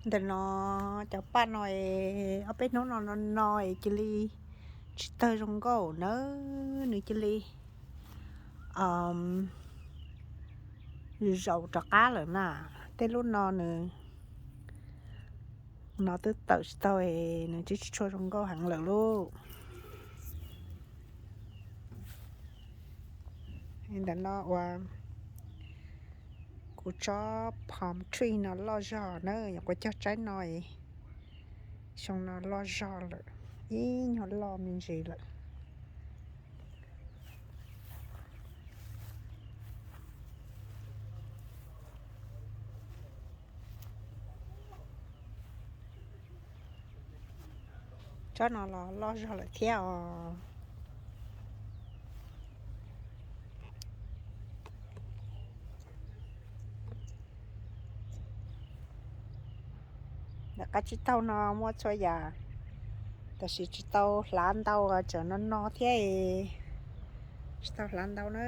Ntawm no cov paj no es ob peb hnub no no no es cia li tsis tawg zoo nkauj na, nws cia li zaum rov qab lawm na. Tej lub no nws no twb tawm tsis tau es nws twb tsis tshua zoo nkauj heev lawm lauj. Ntawm no uas kuv tsob palm tree no loj zog na, nyuam qhuav cog tsaib no, xyoo no loj zog lawm, ib nyuag loj me ntsis lawm. Tsob no los loj zog lawm thiab os. Ntawm qab tsib taug no muaj txhua yam, tab sis tsis tau hlav ntau, tseem no no thiab, tsis tau hlav ntau na.